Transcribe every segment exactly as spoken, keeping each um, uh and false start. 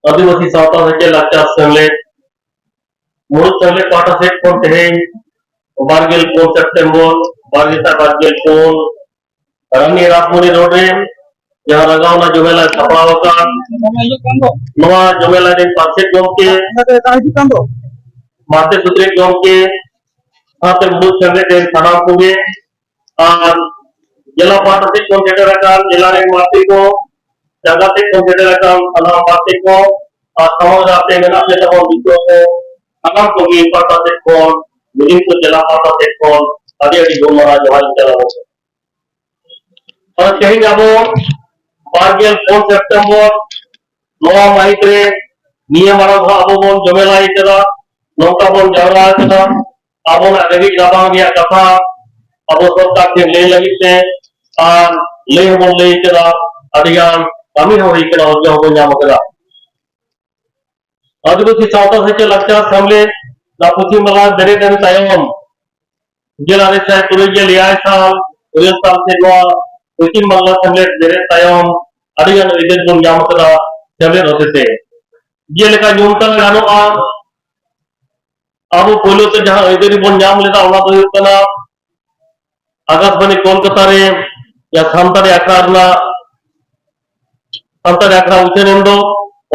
ᱟᱹᱫᱤᱵᱟᱹᱥᱤ ᱥᱟᱶᱛᱟ ᱥᱮᱪᱮᱫ ᱞᱟᱠᱪᱟᱨ ᱥᱮᱢᱞᱮᱫ ᱢᱩᱬᱩᱫ ᱥᱮᱢᱞᱮᱫ ᱯᱟᱦᱴᱟ ᱥᱮᱫ ᱠᱷᱚᱱ ᱛᱮᱦᱮᱧ ᱵᱟᱨ ᱜᱮᱞ ᱯᱩᱱ ᱥᱮᱯᱴᱮᱢᱵᱚᱨ ᱵᱟᱨ ᱜᱮᱥᱟᱭ ᱵᱟᱨ ᱜᱮᱞ ᱯᱩᱱ ᱨᱟᱱᱤ ᱨᱟᱥᱢᱚᱱᱤ ᱨᱳᱰ ᱨᱮ ᱡᱟᱦᱟᱸ ᱨᱟᱜᱟᱣᱱᱟ ᱡᱚᱢᱮᱞᱟᱭ ᱥᱟᱯᱲᱟᱣ ᱟᱠᱟᱫ, ᱱᱚᱣᱟ ᱡᱚᱢᱮᱞᱟᱭ ᱨᱮᱱ ᱯᱟᱨᱥᱮᱛ ᱜᱚᱢᱠᱮ, ᱢᱟᱪᱮᱛ ᱥᱩᱛᱨᱮᱛ ᱜᱚᱢᱠᱮ, ᱥᱟᱶᱛᱮ ᱢᱩᱬᱩᱫ ᱥᱮᱢᱞᱮᱫ ᱨᱮᱱ ᱥᱟᱱᱟᱢ ᱠᱚᱜᱮ, ᱟᱨ ᱡᱮᱞᱟ ᱯᱟᱦᱴᱟ ᱥᱮᱫ ᱠᱷᱚᱱ ᱥᱮᱴᱮᱨ ᱟᱠᱟᱱ ᱡᱮᱞᱟ ᱨᱮᱱ ᱢᱟᱹᱛᱨᱤ ᱠᱚ, ᱡᱟᱭᱜᱟ ᱥᱮᱫ ᱠᱷᱚᱱ ᱥᱮᱴᱮᱨ ᱟᱠᱟᱱ ᱥᱟᱱᱟᱢ ᱢᱟᱹᱛᱨᱤ ᱠᱚ, ᱟᱨ ᱥᱟᱢᱟᱝ ᱨᱮ ᱟᱯᱮ ᱢᱮᱱᱟᱜ ᱯᱮ ᱛᱟᱵᱚᱱ ᱫᱤᱥᱩᱣᱟᱹ ᱠᱚ, ᱥᱟᱱᱟᱢ ᱠᱚᱜᱮ ᱯᱟᱦᱴᱟ ᱥᱮᱫ ᱠᱷᱚᱱ, ᱢᱤᱫ ᱠᱚ ᱡᱮᱞᱟ ᱯᱟᱦᱴᱟ ᱥᱮᱫ ᱠᱷᱚᱱ ᱟᱹᱰᱤ ᱟᱹᱰᱤ ᱜᱩᱱ ᱢᱟᱱᱟᱣ ᱡᱚᱦᱟᱨ ᱤᱧ ᱪᱟᱞ ᱟᱵᱚᱱ ᱠᱟᱱᱟ᱾ ᱟᱨ ᱛᱮᱦᱮᱧ ᱟᱵᱚ ᱵᱟᱨ ᱜᱮᱞ ᱯᱩᱱ ᱥᱮᱯᱴᱮᱢᱵᱚᱨ ᱱᱚᱣᱟ ᱢᱟᱹᱦᱤᱛ ᱨᱮ ᱱᱤᱭᱟᱹ ᱢᱟᱲᱟᱝ ᱦᱚᱸ ᱟᱵᱚ ᱵᱚᱱ ᱡᱚᱢᱮᱞᱟᱭ ᱠᱟᱱᱟ, ᱱᱚᱝᱠᱟ ᱵᱚᱱ ᱡᱟᱣᱨᱟ ᱠᱟᱱᱟ᱾ ᱟᱵᱚᱱᱟᱜ ᱨᱮᱸᱜᱮᱡ ᱨᱟᱵᱟᱝ ᱨᱮᱭᱟᱜ ᱠᱟᱛᱷᱟ ᱟᱵᱚ ᱥᱚᱨᱠᱟᱨ ᱴᱷᱮᱱ ᱞᱟᱹᱭ ᱞᱟᱹᱜᱤᱫ ᱛᱮ, ᱟᱨ ᱞᱟᱹᱭ ᱦᱚᱸᱵᱚᱱ ᱞᱟᱹᱭ ᱠᱟᱱᱟ, ᱟᱹᱰᱤ ᱜᱟᱱ ᱠᱟᱹᱢᱤ ᱦᱚᱸ ᱦᱩᱭ ᱠᱟᱱᱟ, ᱚᱨᱡᱚ ᱦᱚᱸᱵᱚᱱ ᱧᱟᱢ ᱠᱟᱫᱟ᱾ ᱟᱹᱫᱤᱵᱟᱹᱥᱤ ᱥᱟᱶᱛᱟ ᱥᱮᱪᱮᱫ ᱞᱟᱠᱪᱟᱨ ᱥᱮᱢᱞᱮᱫ ᱱᱚᱣᱟ ᱯᱚᱪᱷᱤᱢ ᱵᱟᱝᱞᱟ ᱵᱮᱨᱮᱫ ᱮᱱ ᱛᱟᱭᱚᱢ, ᱜᱮᱞ ᱟᱨᱮ ᱥᱟᱭ ᱛᱩᱨᱩᱭ ᱜᱮᱞ ᱮᱭᱟᱭ ᱥᱟᱞ, ᱤᱨᱟᱹᱞ ᱥᱟᱞ ᱥᱮᱫ ᱱᱚᱣᱟ ᱯᱚᱪᱷᱤᱢ ᱵᱟᱝᱞᱟ ᱥᱮᱢᱞᱮᱫ ᱵᱮᱨᱮᱫ ᱛᱟᱭᱚᱢ ᱟᱹᱰᱤ ᱜᱟᱱ ᱟᱹᱭᱫᱟᱹᱨ ᱵᱚᱱ ᱧᱟᱢ ᱠᱟᱫᱟ ᱥᱮᱢᱞᱮᱫ ᱦᱚᱛᱮᱛᱮ᱾ ᱡᱮᱞᱮᱠᱟ ᱧᱩᱢ ᱛᱟᱞᱮ ᱜᱟᱱᱚᱜᱼᱟ, ᱟᱵᱚ ᱯᱳᱭᱞᱳ ᱛᱮ ᱡᱟᱦᱟᱸ ᱟᱹᱭᱫᱟᱹᱨᱤ ᱵᱚᱱ ᱧᱟᱢ ᱞᱮᱫᱟ, ᱚᱱᱟ ᱫᱚ ᱦᱩᱭᱩᱜ ᱠᱟᱱᱟ ᱟᱠᱟᱥᱵᱟᱬᱤ ᱠᱳᱞᱠᱟᱛᱟ ᱨᱮ ᱡᱟᱦᱟᱸ ᱥᱟᱱᱛᱟᱲᱤ ᱟᱠᱷᱲᱟ ᱨᱮᱱᱟᱜ, ᱥᱟᱱᱛᱟᱲᱤ ᱟᱠᱷᱲᱟ ᱩᱪᱷᱟᱹᱱ ᱮᱱ ᱫᱚ,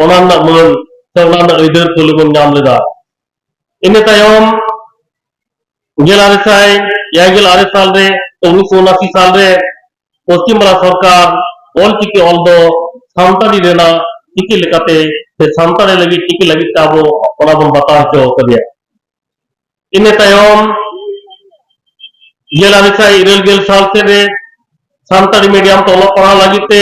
ᱚᱱᱟ ᱨᱮᱱᱟᱜ ᱢᱟᱹᱱ ᱥᱮ ᱚᱱᱟ ᱨᱮᱱᱟᱜ ᱟᱹᱭᱫᱟᱹᱨ ᱯᱳᱭᱞᱳ ᱵᱚᱱ ᱧᱟᱢ ᱞᱮᱫᱟ᱾ ᱤᱱᱟᱹ ᱛᱟᱭᱚᱢ ᱜᱮᱞ ᱟᱨᱮ ᱥᱟᱭ ᱮᱭᱟᱭ ᱜᱮᱞ ᱟᱨᱮ ᱥᱟᱞ ᱨᱮ, ᱩᱱᱤᱥᱥᱚ ᱩᱱᱟᱥᱤ ᱥᱟᱞ ᱨᱮ ᱯᱚᱥᱪᱤᱢ ᱵᱟᱝᱞᱟ ᱥᱚᱨᱠᱟᱨ ᱚᱞᱪᱤᱠᱤ ᱚᱞ ᱫᱚ ᱥᱟᱱᱛᱟᱲᱤ ᱨᱮᱱᱟᱜ ᱪᱤᱠᱤ ᱞᱮᱠᱟᱛᱮ ᱥᱮ ᱥᱟᱱᱛᱟᱲᱤ ᱞᱟᱹᱜᱤᱫ ᱪᱤᱠᱤ ᱞᱟᱹᱜᱤᱫ ᱛᱮ ᱟᱵᱚ ᱚᱱᱟ ᱵᱚᱱ ᱵᱟᱛᱟᱣ ᱦᱚᱪᱚ ᱠᱟᱫᱮᱭᱟ᱾ ᱤᱱᱟᱹ ᱛᱟᱭᱚᱢ ᱜᱮᱞ ᱟᱨᱮ ᱥᱟᱭ ᱤᱨᱟᱹᱞ ᱜᱮᱞ ᱥᱟᱞ ᱥᱮᱫ ᱨᱮ ᱥᱟᱱᱛᱟᱲᱤ ᱢᱤᱰᱤᱭᱟᱢ ᱛᱮ ᱚᱞᱚᱜ ᱯᱟᱲᱦᱟᱣ ᱞᱟᱹᱜᱤᱫ ᱛᱮ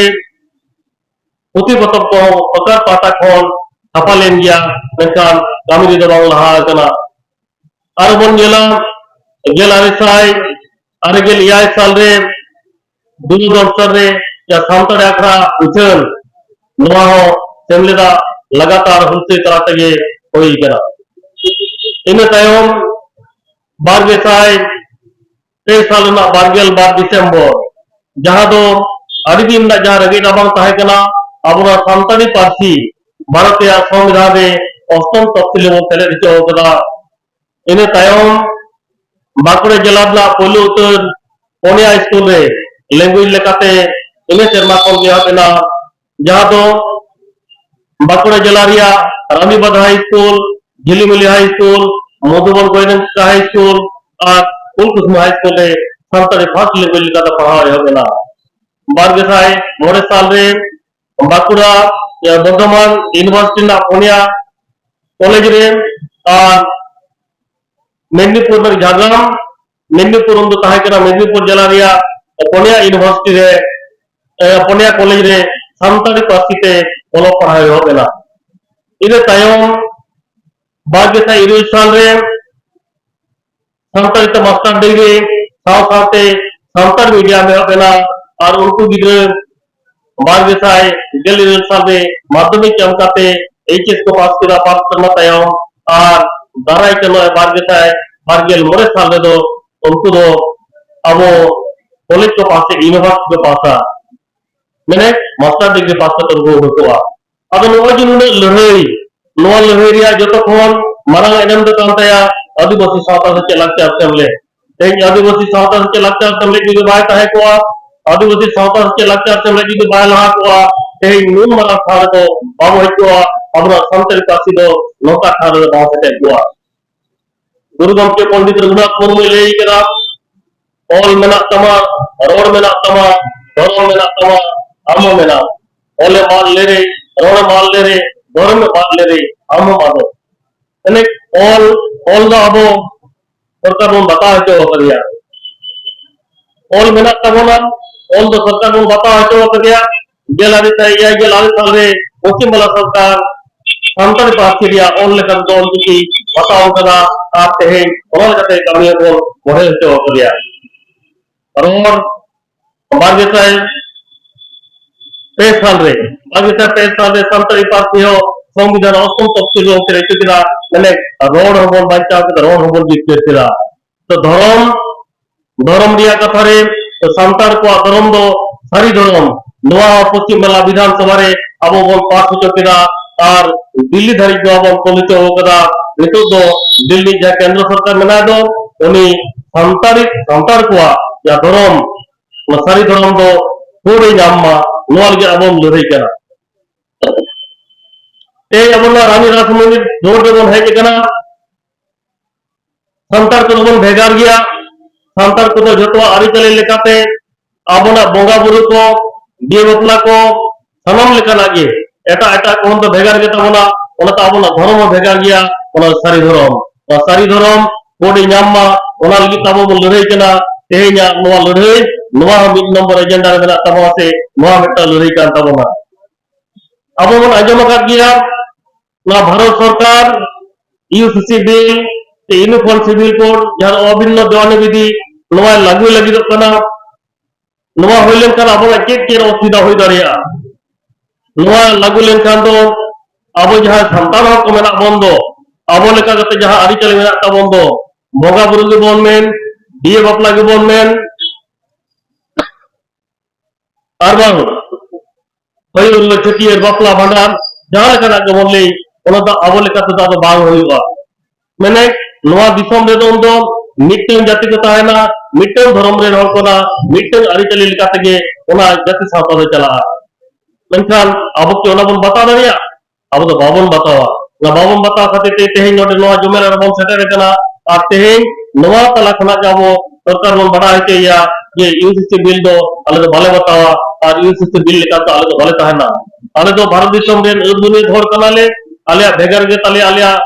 ᱯᱩᱛᱷᱤ ᱯᱚᱛᱚᱵ ᱠᱚ ᱥᱚᱨᱠᱟᱨ ᱯᱟᱦᱴᱟ ᱠᱷᱚᱱ ᱪᱷᱟᱯᱟ ᱞᱮᱱ ᱜᱮᱭᱟ, ᱢᱮᱱᱠᱷᱟᱱ ᱠᱟᱹᱢᱤ ᱨᱮᱫᱚ ᱵᱟᱝ ᱞᱟᱦᱟ ᱟᱠᱟᱱᱟ᱾ ᱟᱨ ᱵᱚᱱ ᱧᱮᱞᱟ, ᱜᱮᱞ ᱟᱨᱮ ᱥᱟᱭ ᱟᱨᱮ ᱜᱮᱞ ᱮᱭᱟᱭ ᱥᱟᱞ ᱨᱮ ᱫᱩᱨᱫᱚᱨᱥᱚᱱ ᱨᱮ ᱡᱟᱦᱟᱸ ᱥᱟᱱᱛᱟᱲᱤ ᱟᱠᱷᱲᱟ ᱩᱪᱷᱟᱹᱱ, ᱱᱚᱣᱟ ᱦᱚᱸ ᱥᱮᱢᱞᱮᱫᱟᱜ ᱞᱟᱜᱟᱛᱟᱨ ᱦᱩᱞᱥᱟᱹᱭ ᱛᱟᱞᱟ ᱛᱮᱜᱮ ᱦᱩᱭ ᱠᱟᱱᱟ᱾ ᱤᱱᱟᱹ ᱛᱟᱭᱚᱢ ᱵᱟᱨ ᱜᱮᱥᱟᱭ ᱛᱮᱭᱤᱥ ᱥᱟᱞ ᱨᱮᱱᱟᱜ ᱵᱟᱨ ᱜᱮᱞ ᱵᱟᱨ ᱰᱤᱥᱮᱢᱵᱚᱨ, ᱡᱟᱦᱟᱸ ᱫᱚ ᱟᱹᱰᱤ ᱫᱤᱱ ᱨᱮᱱᱟᱜ ᱡᱟᱦᱟᱸ ᱨᱮᱸᱜᱮᱡ ᱨᱟᱵᱟᱝ ᱛᱟᱦᱮᱸ ᱠᱟᱱᱟ, ᱟᱵᱚ ᱱᱚᱣᱟ ᱥᱟᱱᱛᱟᱲᱤ ᱯᱟᱹᱨᱥᱤ ᱵᱷᱟᱨᱚᱛ ᱨᱮᱭᱟᱜ ᱥᱚᱝᱵᱤᱫᱷᱟᱱ ᱨᱮ ᱚᱥᱴᱚᱢ ᱛᱚᱯᱥᱤᱞ ᱨᱮᱵᱚᱱ ᱥᱮᱞᱮᱫ ᱦᱚᱪᱚ ᱟᱠᱟᱫᱟ᱾ ᱤᱱᱟᱹ ᱛᱟᱭᱚᱢ ᱵᱟᱸᱠᱩᱲᱟ ᱡᱮᱞᱟ ᱨᱮᱱᱟᱜ ᱯᱳᱭᱞᱳ ᱩᱛᱟᱹᱨ ᱯᱩᱱᱭᱟ ᱥᱠᱩᱞ ᱨᱮ ᱞᱮᱝᱜᱩᱭᱮᱡᱽ ᱞᱮᱠᱟᱛᱮ ᱤᱱᱟᱹ ᱥᱮᱨᱢᱟ ᱠᱷᱚᱱ ᱜᱮ ᱮᱦᱚᱵ ᱮᱱᱟ, ᱡᱟᱦᱟᱸ ᱫᱚ ᱵᱟᱸᱠᱩᱲᱟ ᱡᱮᱞᱟ ᱨᱮᱭᱟᱜ ᱨᱟᱱᱤᱵᱟᱸᱫᱷ ᱦᱟᱭ ᱥᱠᱩᱞ, ᱡᱷᱤᱞᱤᱢᱤᱞᱤ ᱦᱟᱭ ᱥᱠᱩᱞ, ᱢᱚᱫᱷᱩᱵᱚᱱ ᱜᱳᱭᱱᱚᱝᱠᱟ ᱦᱟᱭ ᱥᱠᱩᱞ ᱟᱨ ᱯᱷᱩᱞᱠᱩᱥᱢᱟ ᱦᱟᱭ ᱥᱠᱩᱞ ᱨᱮ ᱥᱟᱱᱛᱟᱲᱤ ᱯᱷᱟᱨᱥᱴ ᱞᱮᱝᱜᱩᱭᱮᱡᱽ ᱞᱮᱠᱟᱛᱮ ᱯᱟᱲᱦᱟᱣ ᱮᱦᱚᱵ ᱮᱱᱟ᱾ ᱵᱟᱨ ᱜᱮᱥᱟᱭ ᱢᱚᱬᱮ ᱥᱟᱞ ᱨᱮ ᱵᱟᱸᱠᱩᱲᱟ, ᱮ, ᱵᱚᱨᱫᱷᱚᱢᱟᱱ ᱤᱭᱩᱱᱤᱵᱷᱟᱨᱥᱤᱴᱤ ᱨᱮᱱᱟᱜ ᱯᱩᱱᱭᱟ ᱠᱚᱞᱮᱡᱽ ᱨᱮ ᱟᱨ ᱢᱮᱫᱽᱱᱤᱯᱩᱨ ᱨᱮᱱᱟᱜ ᱡᱷᱟᱲᱜᱨᱟᱢ, ᱢᱮᱫᱽᱱᱤᱯᱩᱨ ᱩᱱᱫᱚ ᱛᱟᱦᱮᱸ ᱠᱟᱱᱟ ᱢᱮᱫᱽᱱᱤᱯᱩᱨ ᱡᱮᱞᱟ ᱨᱮᱭᱟᱜ ᱯᱩᱱᱭᱟ ᱤᱭᱩᱱᱤᱵᱷᱟᱨᱥᱤᱴᱤ ᱨᱮ, ᱮ, ᱯᱩᱱᱭᱟ ᱠᱚᱞᱮᱡᱽ ᱨᱮ ᱥᱟᱱᱛᱟᱲᱤ ᱯᱟᱹᱨᱥᱤ ᱛᱮ ᱚᱞᱚᱜ ᱯᱟᱲᱦᱟᱣ ᱮᱦᱚᱵ ᱮᱱᱟ᱾ ᱤᱱᱟᱹ ᱛᱟᱭᱚᱢ ᱵᱟᱨ ᱜᱮᱥᱟᱭ ᱤᱨᱟᱹᱞ ᱥᱟᱞ ᱨᱮ ᱥᱟᱱᱛᱟᱲᱤ ᱛᱮ ᱢᱟᱥᱴᱟᱨ ᱰᱤᱜᱽᱨᱤ ᱥᱟᱶ ᱥᱟᱶᱛᱮ ᱥᱟᱱᱛᱟᱲ ᱢᱤᱰᱤᱭᱟᱢ ᱮᱦᱚᱵ ᱮᱱᱟ ᱟᱨ ᱩᱱᱠᱩ ᱜᱤᱫᱽᱨᱟᱹ ᱵᱟᱨ ᱜᱮᱥᱟᱭ ᱜᱮᱞ ᱤᱨᱟᱹᱞ ᱥᱟᱞ ᱨᱮ ᱢᱟᱫᱽᱫᱷᱚᱢᱤᱠ ᱮᱢ ᱠᱟᱛᱮ ᱮᱭᱤᱪ ᱮᱥ ᱠᱚ ᱯᱟᱥ ᱠᱮᱫᱟ ᱵᱟᱨ ᱥᱮᱨᱢᱟ ᱛᱟᱭᱚᱢ, ᱟᱨ ᱫᱟᱨᱟᱭ ᱠᱟᱱ ᱱᱚᱜᱼᱚᱭ ᱵᱟᱨ ᱜᱮᱥᱟᱭ ᱵᱟᱨ ᱜᱮᱞ ᱢᱚᱬᱮ ᱥᱟᱞ ᱨᱮᱫᱚ ᱩᱱᱠᱩ ᱫᱚ ᱟᱵᱚ ᱠᱚᱞᱮᱡᱽ ᱠᱚ ᱯᱟᱥ ᱠᱮᱫ, ᱤᱭᱩᱱᱤᱵᱷᱟᱨᱥᱤᱴᱤ ᱠᱚ ᱯᱟᱥᱟ, ᱢᱟᱱᱮ ᱢᱟᱥᱴᱟᱨ ᱰᱤᱜᱽᱨᱤ ᱯᱟᱥ ᱠᱟᱛᱮ ᱩᱱᱠᱩ ᱩᱰᱩᱠᱚᱜᱼᱟ᱾ ᱟᱫᱚ ᱱᱚᱜᱼᱚᱭ ᱡᱮ ᱱᱩᱱᱟᱹᱜ ᱞᱟᱹᱲᱦᱟᱹᱭ, ᱱᱚᱣᱟ ᱞᱟᱹᱲᱦᱟᱹᱭ ᱨᱮᱭᱟᱜ ᱡᱚᱛᱚ ᱠᱷᱚᱱ ᱢᱟᱨᱟᱝ ᱮᱱᱮᱢ ᱫᱚ ᱠᱟᱱ ᱛᱟᱭᱟ ᱟᱹᱫᱤᱵᱟᱹᱥᱤ ᱥᱟᱶᱛᱟ ᱥᱮᱪᱮᱫ ᱞᱟᱠᱪᱟᱨ ᱥᱮᱢᱞᱮᱫ᱾ ᱛᱮᱦᱮᱧ ᱟᱹᱫᱤᱵᱟᱹᱥᱤ ᱥᱟᱶᱛᱟ ᱥᱮᱪᱮᱫ ᱞᱟᱠᱪᱟᱨ ᱥᱮᱢᱞᱮᱫ ᱡᱩᱫᱤ ᱵᱟᱭ ᱛᱟᱦᱮᱸ ᱠᱚᱜᱼᱟ, ᱟᱹᱫᱤᱵᱟᱹᱥᱤ ᱥᱟᱶᱛᱟ ᱥᱮᱪᱮᱫ ᱞᱟᱠᱪᱟᱨ ᱥᱮᱢᱞᱮᱫ ᱡᱩᱫᱤ ᱵᱟᱭ ᱞᱟᱦᱟ ᱠᱚᱜᱼᱟ, ᱛᱮᱦᱮᱧ ᱱᱩᱱ ᱢᱟᱨᱟᱝ ᱴᱷᱟᱶ ᱨᱮᱫᱚ ᱵᱟᱵᱚ ᱦᱮᱡ ᱠᱚᱜᱼᱟ, ᱟᱵᱚᱱᱟᱜ ᱥᱟᱱᱛᱟᱲᱤ ᱯᱟᱹᱨᱥᱤ ᱫᱚ ᱱᱚᱝᱠᱟ ᱴᱷᱟᱶ ᱨᱮᱫᱚ ᱵᱟᱝ ᱥᱮᱴᱮᱨ ᱠᱚᱜᱼᱟ᱾ ᱜᱩᱨᱩ ᱜᱚᱢᱠᱮ ᱯᱚᱱᱰᱤᱛ ᱨᱚᱜᱷᱩᱱᱟᱛᱷ ᱢᱩᱨᱢᱩᱭ ᱞᱟᱹᱭ ᱠᱮᱫᱟ, ᱚᱞ ᱢᱮᱱᱟᱜ ᱛᱟᱢᱟ, ᱨᱚᱲ ᱢᱮᱱᱟᱜ ᱛᱟᱢᱟ, ᱫᱷᱚᱨᱚᱢ ᱢᱮᱱᱟᱜ ᱛᱟᱢᱟ, ᱟᱢ ᱦᱚᱸ ᱢᱮᱱᱟᱢ᱾ ᱚᱞᱮᱢ ᱟᱫ ᱞᱮᱨᱮ, ᱨᱚᱲᱮᱢ ᱟᱫ ᱞᱮᱨᱮ, ᱫᱷᱚᱨᱚᱢᱮᱢ ᱟᱫ ᱞᱮᱨᱮ, ᱟᱢ ᱦᱚᱸᱢ ᱟᱫᱚᱜ᱾ ᱮᱱᱮ ᱚᱞ, ᱚᱞ ᱫᱚ ᱟᱵᱚ ᱥᱚᱨᱠᱟᱨ ᱵᱚᱱ ᱵᱟᱛᱟᱣ ᱦᱚᱪᱚ ᱟᱠᱟᱫᱮᱭᱟ᱾ ᱚᱞ ᱢᱮᱱᱟᱜ ᱛᱟᱵᱚᱱᱟ, ᱚᱞ ᱫᱚ ᱥᱚᱨᱠᱟᱨ ᱵᱚᱱ ᱵᱟᱛᱟᱣ ᱦᱚᱪᱚ ᱟᱠᱟᱫᱮᱭᱟ᱾ ᱜᱮᱞ ᱟᱨᱮ ᱥᱟᱭ ᱮᱭᱟᱭ ᱜᱮᱞ ᱟᱨᱮ ᱥᱟᱞ ᱨᱮ ᱯᱚᱥᱪᱤᱢ ᱵᱟᱝᱞᱟ ᱥᱚᱨᱠᱟᱨ ᱥᱟᱱᱛᱟᱲᱤ ᱯᱟᱹᱨᱥᱤ ᱨᱮᱭᱟᱜ ᱚᱞ ᱞᱮᱠᱟᱱ ᱫᱚ ᱚᱞ ᱪᱤᱠᱤ ᱵᱟᱛᱟᱣ ᱟᱠᱟᱫᱟ, ᱟᱨ ᱛᱮᱦᱮᱧ ᱚᱱᱟ ᱞᱮᱠᱟᱛᱮ ᱠᱟᱹᱢᱤ ᱦᱚᱸᱵᱚᱱ ᱵᱚᱲᱦᱮ ᱦᱚᱪᱚ ᱟᱠᱟᱫᱮᱭᱟ᱾ ᱨᱚᱲ ᱵᱟᱨ ᱜᱮᱥᱟᱭ ᱯᱮ ᱥᱟᱞ ᱨᱮ, ᱵᱟᱨ ᱜᱮᱥᱟᱭ ᱯᱮ ᱥᱟᱞ ᱨᱮ ᱥᱟᱱᱛᱟᱲᱤ ᱯᱟᱹᱨᱥᱤ ᱦᱚᱸ ᱥᱚᱝᱵᱤᱫᱷᱟᱱ ᱚᱥᱴᱚᱢ ᱛᱚᱯᱥᱤᱞ ᱨᱮ ᱚᱱᱛᱮ ᱨᱮ ᱠᱮᱫᱟ, ᱢᱟᱱᱮ ᱨᱚᱲ ᱦᱚᱸᱵᱚᱱ ᱵᱟᱧᱪᱟᱣ ᱠᱮᱫᱟ, ᱨᱚᱲ ᱦᱚᱸᱵᱚᱱ ᱡᱤᱛᱠᱟᱹᱨ ᱠᱮᱫᱟ᱾ ᱛᱚ ᱫᱷᱚᱨᱚᱢ, ᱫᱷᱚᱨᱚᱢ ᱨᱮᱭᱟᱜ ᱠᱟᱛᱷᱟ ᱨᱮ, ᱛᱚ ᱥᱟᱱᱛᱟᱲ ᱠᱚᱣᱟᱜ ᱫᱷᱚᱨᱚᱢ ᱫᱚ ᱥᱟᱹᱨᱤ ᱫᱷᱚᱨᱚᱢ, ᱱᱚᱣᱟ ᱦᱚᱸ ᱯᱚᱥᱪᱤᱢ ᱵᱟᱝᱞᱟ ᱵᱤᱫᱷᱟᱱ ᱥᱚᱵᱷᱟ ᱨᱮ ᱟᱵᱚ ᱵᱚᱱ ᱯᱟᱥ ᱦᱚᱪᱚ ᱠᱮᱫᱟ᱾ ᱟᱨ ᱫᱤᱞᱞᱤ ᱫᱷᱟᱹᱨᱤᱡ ᱫᱚ ᱵᱚᱱ ᱠᱚᱞᱤᱛᱚ ᱟᱠᱟᱫᱟ᱾ ᱱᱤᱛᱚᱜ ᱫᱚ ᱫᱤᱞᱞᱤ ᱡᱟᱦᱟᱸ ᱠᱮᱱᱫᱨᱚ ᱥᱚᱨᱠᱟᱨ ᱢᱮᱱᱟᱭ ᱫᱚ, ᱩᱱᱤ ᱥᱟᱱᱛᱟᱲᱤ, ᱥᱟᱱᱛᱟᱲ ᱠᱚᱣᱟᱜ ᱡᱟᱦᱟᱸ ᱫᱷᱚᱨᱚᱢ, ᱚᱱᱟ ᱥᱟᱹᱨᱤ ᱫᱷᱚᱨᱚᱢ ᱫᱚ ᱦᱚᱲᱮ ᱧᱟᱢ ᱢᱟ, ᱱᱚᱣᱟ ᱞᱟᱹᱜᱤᱫ ᱟᱵᱚ ᱵᱚᱱ ᱞᱟᱹᱲᱦᱟᱹᱭ ᱠᱟᱱᱟ᱾ ᱛᱮᱦᱮᱧ ᱟᱵᱚ ᱱᱚᱣᱟ ᱨᱟᱱᱤ ᱨᱟᱥᱢᱚᱱᱤ ᱨᱳᱰ ᱨᱮᱵᱚᱱ ᱦᱮᱡ ᱟᱠᱟᱱᱟ᱾ ᱥᱟᱱᱛᱟᱲ ᱠᱚᱫᱚ ᱵᱚᱱ ᱵᱷᱮᱜᱟᱨ ᱜᱮᱭᱟ᱾ ᱥᱟᱱᱛᱟᱲ ᱠᱚᱫᱚ ᱡᱚᱛᱚᱣᱟᱜ ᱟᱹᱨᱤᱪᱟᱹᱞᱤ ᱞᱮᱠᱟᱛᱮ ᱟᱵᱚᱱᱟᱜ ᱵᱚᱸᱜᱟ ᱵᱩᱨᱩ ᱠᱚ, ᱵᱤᱦᱟᱹ ᱵᱟᱯᱞᱟ ᱠᱚ, ᱥᱟᱱᱟᱢ ᱞᱮᱠᱟᱱᱟᱜ ᱜᱮ ᱮᱴᱟᱜ ᱮᱴᱟᱜ ᱠᱚ ᱠᱷᱚᱱ ᱫᱚ ᱵᱷᱮᱜᱟᱨ ᱜᱮ ᱛᱟᱵᱚᱱᱟ᱾ ᱚᱱᱟᱛᱮ ᱟᱵᱚᱱᱟᱜ ᱫᱷᱚᱨᱚᱢ ᱦᱚᱸ ᱵᱷᱮᱜᱟᱨ ᱜᱮᱭᱟ᱾ ᱚᱱᱟ ᱥᱟᱹᱨᱤ ᱫᱷᱚᱨᱚᱢ, ᱚᱱᱟ ᱥᱟᱹᱨᱤ ᱫᱷᱚᱨᱚᱢ ᱠᱳᱰ ᱮ ᱧᱟᱢ ᱢᱟ, ᱚᱱᱟ ᱞᱟᱹᱜᱤᱫ ᱛᱮ ᱟᱵᱚ ᱵᱚᱱ ᱞᱟᱹᱲᱦᱟᱹᱭ ᱠᱟᱱᱟ᱾ ᱛᱮᱦᱮᱧᱟᱜ ᱱᱚᱣᱟ ᱞᱟᱹᱲᱦᱟᱹᱭ, ᱱᱚᱣᱟ ᱦᱚᱸ ᱢᱤᱫ ᱱᱚᱢᱵᱚᱨ ᱮᱡᱮᱱᱰᱟ ᱨᱮ ᱢᱮᱱᱟᱜ ᱛᱟᱵᱚᱱᱟ, ᱥᱮ ᱱᱚᱣᱟ ᱢᱤᱫᱴᱟᱝ ᱞᱟᱹᱲᱦᱟᱹᱭ ᱠᱟᱱ ᱛᱟᱵᱚᱱᱟ᱾ ᱟᱵᱚ ᱵᱚᱱ ᱟᱸᱡᱚᱢ ᱟᱠᱟᱫ ᱜᱮᱭᱟ, ᱱᱚᱣᱟ ᱵᱷᱟᱨᱚᱛ ᱥᱚᱨᱠᱟᱨ ᱤᱭᱩ ᱥᱤ ᱥᱤ ᱵᱤᱞ ᱥᱮ ᱤᱭᱩᱱᱤᱯᱷᱚᱨᱢ ᱥᱤᱵᱤᱞ ᱠᱳᱰ, ᱡᱟᱦᱟᱸ ᱫᱚ ᱚᱵᱷᱤᱱᱱᱚ ᱫᱮᱣᱟᱱᱤ ᱵᱤᱫᱷᱤ, ᱱᱚᱣᱟ ᱞᱟᱹᱜᱩᱭ ᱞᱟᱹᱜᱤᱫᱚᱜ ᱠᱟᱱᱟ᱾ ᱱᱚᱣᱟ ᱦᱩᱭ ᱞᱮᱱᱠᱷᱟᱱ ᱟᱵᱚᱣᱟᱜ ᱪᱮᱫ ᱪᱮᱫ ᱚᱥᱩᱵᱤᱫᱷᱟ ᱦᱩᱭ ᱫᱟᱲᱮᱭᱟᱜᱼᱟ? ᱱᱚᱣᱟ ᱞᱟᱹᱜᱩ ᱞᱮᱱᱠᱷᱟᱱ ᱫᱚ ᱟᱵᱚ ᱡᱟᱦᱟᱸ ᱥᱟᱱᱛᱟᱲ ᱦᱚᱲ ᱠᱚ ᱢᱮᱱᱟᱜ ᱵᱚᱱ ᱫᱚ, ᱟᱵᱚ ᱞᱮᱠᱟ ᱠᱟᱛᱮ ᱡᱟᱦᱟᱸ ᱟᱹᱨᱤᱪᱟᱹᱞᱤ ᱢᱮᱱᱟᱜ ᱛᱟᱵᱚᱱ ᱫᱚ, ᱵᱚᱸᱜᱟ ᱵᱩᱨᱩ ᱜᱮᱵᱚᱱ ᱢᱮᱱ, ᱵᱤᱦᱟᱹ ᱵᱟᱯᱞᱟ ᱜᱮᱵᱚᱱ ᱢᱮᱱ, ᱟᱨ ᱵᱟᱝ ᱦᱩᱭᱩᱜ ᱨᱮᱦᱚᱸ ᱪᱷᱟᱹᱴᱭᱟᱹᱨ, ᱵᱟᱯᱞᱟ, ᱵᱷᱟᱸᱰᱟᱱ, ᱡᱟᱦᱟᱸ ᱞᱮᱠᱟᱱᱟᱜ ᱜᱮᱵᱚᱱ ᱞᱟᱹᱭ, ᱚᱱᱟ ᱫᱚ ᱟᱵᱚ ᱞᱮᱠᱟ ᱛᱮᱫᱚ ᱟᱫᱚ ᱵᱟᱝ ᱦᱩᱭᱩᱜᱼᱟ᱾ ᱢᱮᱱᱮᱫ, ᱱᱚᱣᱟ ᱫᱤᱥᱚᱢ ᱨᱮᱫᱚ ᱩᱱᱫᱚ ᱢᱤᱫᱴᱟᱝ ᱡᱟᱹᱛᱤ ᱠᱚ ᱛᱟᱦᱮᱱᱟ, ᱢᱤᱫᱴᱟᱝ ᱫᱷᱚᱨᱚᱢ ᱨᱮᱱ ᱦᱚᱲ ᱠᱟᱱᱟ, ᱢᱤᱫᱴᱟᱝ ᱟᱹᱨᱤᱪᱟᱹᱞᱤ ᱞᱮᱠᱟ ᱛᱮᱜᱮ ᱚᱱᱟ ᱡᱟᱹᱛᱤ ᱥᱟᱶᱛᱟ ᱫᱚ ᱪᱟᱞᱟᱜᱼᱟ᱾ ᱢᱮᱱᱠᱷᱟᱱ ᱟᱵᱚ ᱠᱤ ᱚᱱᱟ ᱵᱚᱱ ᱵᱟᱛᱟᱣ ᱫᱟᱲᱮᱭᱟᱜᱼᱟ? ᱟᱵᱚ ᱫᱚ ᱵᱟᱵᱚᱱ ᱵᱟᱛᱟᱣᱟ᱾ ᱚᱱᱟ ᱵᱟᱵᱚᱱ ᱵᱟᱛᱟᱣ ᱠᱷᱟᱹᱛᱤᱨ ᱛᱮ ᱛᱮᱦᱮᱧ ᱱᱚᱰᱮ ᱱᱚᱣᱟ ᱡᱚᱢᱮᱞᱟ ᱨᱮᱵᱚᱱ ᱥᱮᱴᱮᱨ ᱟᱠᱟᱱᱟ᱾ ᱟᱨ ᱛᱮᱦᱮᱧ ᱱᱚᱣᱟ ᱛᱟᱞᱟ ᱠᱷᱚᱱᱟᱜ ᱜᱮ ᱟᱵᱚ ᱥᱚᱨᱠᱟᱨ ᱵᱚᱱ ᱵᱟᱰᱟᱭ ᱦᱚᱪᱚᱭᱮᱭᱟ ᱡᱮ ᱤᱭᱩ ᱥᱤ ᱥᱤ ᱵᱤᱞ ᱫᱚ ᱟᱞᱮ ᱫᱚ ᱵᱟᱞᱮ ᱵᱟᱛᱟᱣᱟ ᱟᱨ ᱤᱭᱩ ᱥᱤ ᱥᱤ ᱵᱤᱞ ᱞᱮᱠᱟᱛᱮ ᱟᱞᱮ ᱫᱚ ᱵᱟᱞᱮ ᱛᱟᱦᱮᱱᱟ᱾ ᱟᱞᱮ ᱫᱚ ᱵᱷᱟᱨᱚᱛ ᱫᱤᱥᱚᱢ ᱨᱮᱱ ᱟᱹᱫ ᱵᱩᱱᱤᱭᱟᱹᱫ ᱦᱚᱲ ᱠᱟᱱᱟᱞᱮ᱾ ᱟᱞᱮᱭᱟᱜ ᱵᱷᱮᱜᱟᱨ ᱜᱮ ᱛᱟᱞᱮᱭᱟ, ᱟᱞᱮᱭᱟᱜ,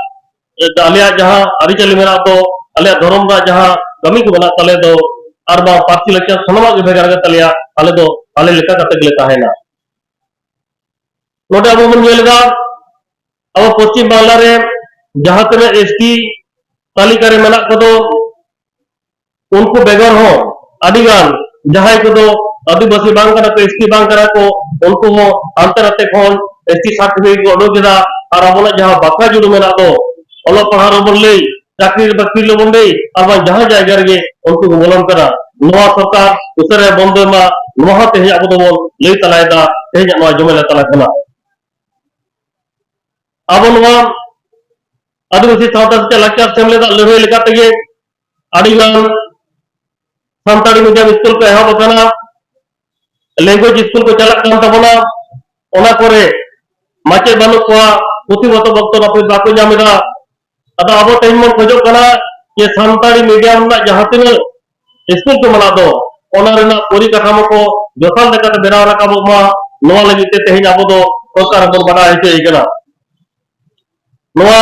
ᱟᱞᱮᱭᱟᱜ ᱡᱟᱦᱟᱸ ᱟᱹᱨᱤᱪᱟᱹᱞᱤ ᱢᱮᱱᱟᱜ ᱫᱚ, ᱟᱞᱮᱭᱟᱜ ᱫᱷᱚᱨᱚᱢ ᱨᱮᱱᱟᱜ ᱡᱟᱦᱟᱸ ᱠᱟᱹᱢᱤ ᱠᱚ ᱢᱮᱱᱟᱜ ᱛᱟᱞᱮ ᱫᱚ, ᱟᱨ ᱵᱟᱝ ᱯᱟᱹᱨᱥᱤ ᱞᱟᱠᱪᱟᱨ, ᱥᱟᱱᱟᱢᱟᱜ ᱜᱮ ᱵᱷᱮᱜᱟᱨ ᱜᱮ ᱛᱟᱞᱮᱭᱟ᱾ ᱟᱞᱮ ᱫᱚ ᱟᱞᱮ ᱞᱮᱠᱟ ᱠᱟᱛᱮ ᱜᱮᱞᱮ ᱛᱟᱦᱮᱱᱟ᱾ ᱱᱚᱰᱮ ᱟᱵᱚ ᱵᱚᱱ ᱧᱮᱞ ᱮᱫᱟ, ᱟᱵᱚ ᱯᱚᱥᱪᱤᱢ ᱵᱟᱝᱞᱟ ᱨᱮ ᱡᱟᱦᱟᱸ ᱛᱤᱱᱟᱹᱜ ᱮᱥ ᱴᱤ ᱛᱟᱹᱞᱤᱠᱟ ᱨᱮ ᱢᱮᱱᱟᱜ ᱠᱚᱫᱚ, ᱩᱱᱠᱩ ᱵᱮᱜᱚᱨ ᱦᱚᱸ ᱟᱹᱰᱤ ᱜᱟᱱ ᱡᱟᱦᱟᱸᱭ ᱠᱚᱫᱚ ᱟᱹᱫᱤᱵᱟᱹᱥᱤ ᱵᱟᱝ ᱠᱟᱱᱟ ᱠᱚ, ᱮᱥ ᱴᱤ ᱵᱟᱝ ᱠᱟᱱᱟ ᱠᱚ, ᱩᱱᱠᱩ ᱦᱚᱸ ᱦᱟᱱᱛᱮ ᱱᱟᱛᱮ ᱠᱷᱚᱱ ᱮᱥ ᱴᱤ ᱥᱟᱨᱴᱤᱯᱷᱤᱠᱮᱴ ᱠᱚ ᱩᱰᱩᱠ ᱮᱫᱟ᱾ ᱟᱨ ᱟᱵᱚᱱᱟᱜ ᱡᱟᱦᱟᱸ ᱵᱟᱠᱟ ᱡᱩᱲᱩ ᱢᱮᱱᱟᱜ ᱫᱚ, ᱚᱞᱚᱜ ᱯᱟᱲᱦᱟᱣ ᱨᱮᱵᱚᱱ ᱞᱟᱹᱭ, ᱪᱟᱹᱠᱨᱤ ᱵᱟᱹᱠᱨᱤ ᱨᱮᱵᱚᱱ ᱞᱟᱹᱭ, ᱟᱨ ᱵᱟᱝ ᱡᱟᱦᱟᱸ ᱡᱟᱭᱜᱟ ᱨᱮᱜᱮ ᱩᱱᱠᱩ ᱠᱚ ᱵᱚᱞᱚᱱ ᱠᱟᱱᱟ᱾ ᱱᱚᱣᱟ ᱥᱚᱨᱠᱟᱨ ᱩᱥᱟᱹᱨᱟᱭ ᱵᱚᱱᱫᱚᱭ ᱢᱟ, ᱱᱚᱣᱟ ᱦᱚᱸ ᱛᱮᱦᱮᱧ ᱟᱵᱚ ᱫᱚᱵᱚᱱ ᱞᱟᱹᱭ ᱛᱟᱞᱟᱭᱮᱫᱟ ᱛᱮᱦᱮᱧᱟᱜ ᱱᱚᱣᱟ ᱡᱚᱢᱮᱞᱟ ᱛᱟᱞᱟ ᱠᱷᱚᱱᱟᱜ᱾ ᱟᱵᱚ ᱱᱚᱣᱟ ᱟᱹᱫᱤᱵᱟᱹᱥᱤ ᱥᱟᱶᱛᱟ ᱥᱮᱪᱮᱫ ᱞᱟᱠᱪᱟᱨ ᱥᱮᱢᱞᱮᱫᱟᱜ ᱞᱟᱹᱲᱦᱟᱹᱭ ᱞᱮᱠᱟ ᱛᱮᱜᱮ ᱟᱹᱰᱤᱜᱟᱱ ᱥᱟᱱᱛᱟᱲᱤ ᱢᱤᱰᱤᱭᱟᱢ ᱥᱠᱩᱞ ᱠᱚ ᱮᱦᱚᱵ ᱟᱠᱟᱱᱟ, ᱞᱮᱝᱜᱩᱭᱮᱡᱽ ᱥᱠᱩᱞ ᱠᱚ ᱪᱟᱞᱟᱜ ᱠᱟᱱ ᱛᱟᱵᱚᱱᱟ, ᱚᱱᱟ ᱠᱚᱨᱮ ᱢᱟᱪᱮᱫ ᱵᱟᱹᱱᱩᱜ ᱠᱚᱣᱟ, ᱯᱩᱛᱷᱤ ᱯᱚᱛᱚᱵ ᱚᱠᱛᱚ ᱱᱟᱹᱯᱤᱛ ᱵᱟᱠᱚ ᱧᱟᱢ ᱮᱫᱟ᱾ ᱟᱫᱚ ᱟᱵᱚ ᱛᱮᱦᱮᱧ ᱵᱚᱱ ᱠᱷᱚᱡᱚᱜ ᱠᱟᱱᱟ ᱡᱮ ᱥᱟᱱᱛᱟᱲᱤ ᱢᱤᱰᱤᱭᱟᱢ ᱨᱮᱱᱟᱜ ᱡᱟᱦᱟᱸ ᱛᱤᱱᱟᱹᱜ ᱥᱠᱩᱞ ᱠᱚ ᱢᱮᱱᱟᱜ ᱫᱚ, ᱚᱱᱟ ᱨᱮᱱᱟᱜ ᱯᱚᱨᱤᱠᱟᱴᱷᱟᱢᱳ ᱠᱚ ᱡᱚᱛᱷᱟᱛ ᱞᱮᱠᱟᱛᱮ ᱵᱮᱱᱟᱣ ᱨᱟᱠᱟᱵᱚᱜ ᱢᱟ, ᱱᱚᱣᱟ ᱞᱟᱹᱜᱤᱫ ᱛᱮ ᱛᱮᱦᱮᱧ ᱟᱵᱚ ᱫᱚ ᱥᱚᱨᱠᱟᱨ ᱦᱚᱸᱵᱚᱱ ᱵᱟᱰᱟᱭ ᱦᱚᱪᱚᱭᱮ ᱠᱟᱱᱟ᱾ ᱱᱚᱣᱟ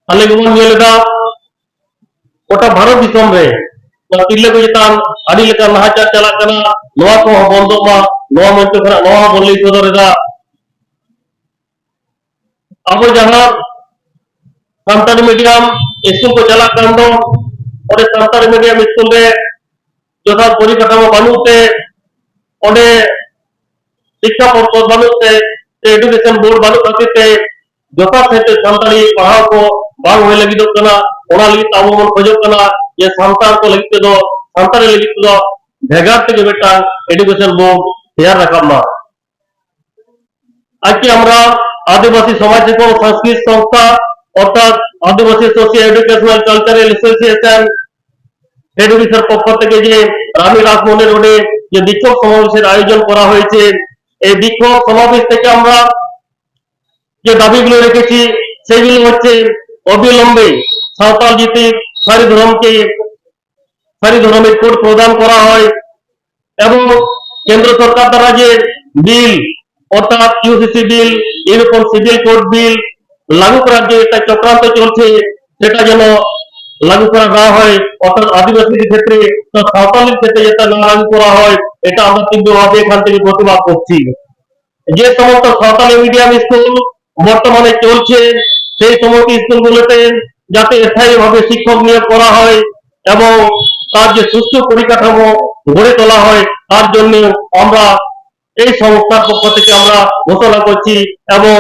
ᱟᱞᱮ ᱜᱮᱵᱚᱱ ᱧᱮᱞ ᱮᱫᱟ, ᱜᱚᱴᱟ ᱵᱷᱟᱨᱚᱛ ᱫᱤᱥᱚᱢ ᱨᱮ ᱱᱚᱣᱟ ᱛᱤᱨᱞᱟᱹ ᱠᱚ ᱪᱮᱛᱟᱱ ᱟᱹᱰᱤ ᱞᱮᱠᱟᱱ ᱱᱟᱦᱟᱪᱟᱨ ᱪᱟᱞᱟᱜ ᱠᱟᱱᱟ, ᱱᱚᱣᱟ ᱠᱚᱦᱚᱸ ᱵᱚᱱᱫᱚᱜ ᱢᱟ, ᱱᱚᱣᱟ ᱢᱚᱧᱪᱚ ᱠᱷᱚᱱᱟᱜ ᱱᱚᱣᱟ ᱦᱚᱸ ᱵᱚᱱ ᱞᱟᱹᱭ ᱥᱚᱫᱚᱨ ᱮᱫᱟ᱾ ᱟᱵᱚ ᱡᱟᱦᱟᱸ ᱥᱟᱱᱛᱟᱲᱤ ᱢᱤᱰᱤᱭᱟᱢ ᱥᱠᱩᱞ ᱠᱚ ᱪᱟᱞᱟᱜ ᱠᱟᱱ ᱫᱚ, ᱚᱸᱰᱮ ᱥᱟᱱᱛᱟᱲᱤ ᱢᱤᱰᱤᱭᱟᱢ ᱥᱠᱩᱞ ᱨᱮ ᱡᱚᱛᱷᱟᱛ ᱯᱚᱨᱤᱠᱟᱴᱷᱟᱢᱳ ᱵᱟᱹᱱᱩᱜ ᱛᱮ, ᱚᱸᱰᱮ ᱥᱤᱠᱠᱷᱟ ᱯᱚᱨᱥᱚᱫ ᱵᱟᱹᱱᱩᱜ ᱛᱮ, ᱮᱰᱩᱠᱮᱥᱚᱱ ᱵᱳᱨᱰ ᱵᱟᱹᱱᱩᱜ ᱠᱷᱟᱹᱛᱤᱨ ᱛᱮ ᱡᱚᱛᱷᱟᱛ ᱥᱟᱺᱦᱤᱡ ᱛᱮ ᱥᱟᱱᱛᱟᱲᱤ ᱯᱟᱲᱦᱟᱣ ᱠᱚ ᱵᱟᱝ ᱦᱩᱭ ᱞᱟᱹᱜᱤᱫᱚᱜ ᱠᱟᱱᱟ᱾ ᱚᱱᱟ ᱞᱟᱹᱜᱤᱫ ᱛᱮ ᱟᱵᱚ ᱵᱚᱱ ᱠᱷᱚᱡᱚᱜ ᱠᱟᱱᱟ ᱡᱮ ᱥᱟᱱᱛᱟᱲ ᱠᱚ ᱞᱟᱹᱜᱤᱫ ᱛᱮᱫᱚ, ᱥᱟᱱᱛᱟᱲᱤ ᱞᱟᱹᱜᱤᱫ ᱛᱮᱫᱚ ᱵᱷᱮᱜᱟᱨ ᱛᱮᱜᱮ ᱢᱤᱫᱴᱟᱝ ᱮᱰᱩᱠᱮᱥᱚᱱ ᱵᱳᱨᱰ ᱛᱮᱭᱟᱨ ᱨᱟᱠᱟᱵ ᱢᱟ। আজকে আমরা আদিবাসী সমাজ এবং সংস্কৃতি সংস্থা অর্থাৎ Adivasi socio educational cultural association education পক্ষ থেকে যে রানী রাসমোহনের রোডে যে বিক্ষোভ সমাবেশের আয়োজন করা হয়েছে, এই বিক্ষোভ সমাবেশ থেকে আমরা যে দাবিগুলো রেখেছি সেগুলো হচ্ছে অবিলম্বে সাঁওতাল জাতির সারি ধর্মকে সারি ধর্মের কোড প্রদান করা হয় এবং কেন্দ্র সরকার দ্বারা যে বিল অর্থাৎ ইউসিসি বিল, ইউনিফর্ম সিভিল কোড বিল লাগু করার যে একটা চক্রান্ত চলছে সেটা যেন লাগু করা না হয়, অর্থাৎ আদিবাসীদের ক্ষেত্রে বা সাঁওতালের ক্ষেত্রে যেটা না লাগু করা হয়, এটা আমরা তীব্রভাবে এখান থেকে প্রতিবাদ করছি। যে সমস্ত সাঁওতালি মিডিয়াম স্কুল বর্তমানে চলছে সেই সমস্ত স্কুলগুলোতে যাতে স্থায়ীভাবে শিক্ষক নিয়োগ করা হয় এবং তার যে সুস্থ পরিকাঠামো গড়ে তোলা হয়, তার জন্য আমরা এই সংস্থার পক্ষ থেকে আমরা ঘোষণা করছি এবং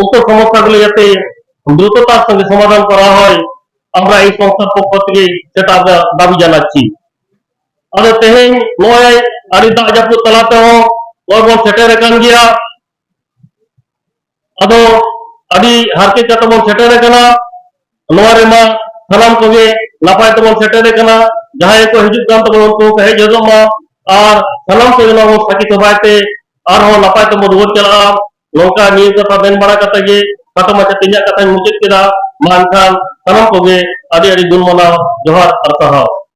উক্ত সমস্যাগুলো যাতে দ্রুততার সঙ্গে সমাধান করা হয়, আমরা এই সংস্থার পক্ষ থেকে সেটা আমরা দাবি জানাচ্ছি। ᱟᱫᱚ ᱛᱮᱦᱮᱧ ᱱᱚᱜᱼᱚᱭ ᱟᱹᱰᱤ ᱫᱟᱜ ᱡᱟᱹᱯᱩᱫ ᱛᱟᱞᱟ ᱛᱮᱦᱚᱸ ᱱᱚᱜᱼᱚᱭ ᱵᱚᱱ ᱥᱮᱴᱮᱨ ᱟᱠᱟᱱ ᱜᱮᱭᱟ᱾ ᱟᱫᱚ ᱟᱹᱰᱤ ᱦᱟᱨᱠᱮᱛ ᱠᱟᱛᱮ ᱵᱚᱱ ᱥᱮᱴᱮᱨ ᱟᱠᱟᱱᱟ᱾ ᱱᱚᱣᱟ ᱨᱮᱢᱟ ᱥᱟᱱᱟᱢ ᱠᱚᱜᱮ ᱱᱟᱯᱟᱭ ᱛᱮᱵᱚᱱ ᱥᱮᱴᱮᱨ ᱟᱠᱟᱱᱟ᱾ ᱡᱟᱦᱟᱸᱭ ᱠᱚ ᱦᱤᱡᱩᱜ ᱠᱟᱱ ᱛᱟᱵᱚᱱ, ᱩᱱᱠᱩ ᱠᱚ ᱦᱮᱡ ᱦᱚᱫᱚᱜ ᱢᱟ᱾ ᱟᱨ ᱥᱟᱱᱟᱢ ᱠᱚᱜᱮ ᱱᱚᱣᱟ ᱵᱚᱱ ᱥᱟᱹᱠᱷᱤ ᱥᱚᱵᱷᱟᱭ ᱛᱮ ᱟᱨᱦᱚᱸ ᱱᱟᱯᱟᱭ ᱛᱮᱵᱚᱱ ᱨᱩᱣᱟᱹᱲ ᱪᱟᱞᱟᱜᱼᱟ᱾ ᱱᱚᱝᱠᱟ ᱱᱤᱭᱟᱹ ᱠᱟᱛᱷᱟ ᱢᱮᱱ ᱵᱟᱲᱟ ᱠᱟᱛᱮ ᱜᱮ ᱠᱷᱟᱴᱚ ᱢᱟᱪᱷᱟ ᱛᱮ ᱤᱧᱟᱹᱜ ᱠᱟᱛᱷᱟᱧ ᱢᱩᱪᱟᱹᱫ ᱠᱮᱫᱟ᱾ ᱢᱟ ᱮᱱᱠᱷᱟᱱ ᱥᱟᱱᱟᱢ ᱠᱚᱜᱮ ᱟᱹᱰᱤ ᱟᱹᱰᱤ ᱜᱩᱱ ᱢᱟᱱᱟᱣ ᱡᱚᱦᱟᱨ ᱟᱨ ᱥᱟᱨᱦᱟᱣ᱾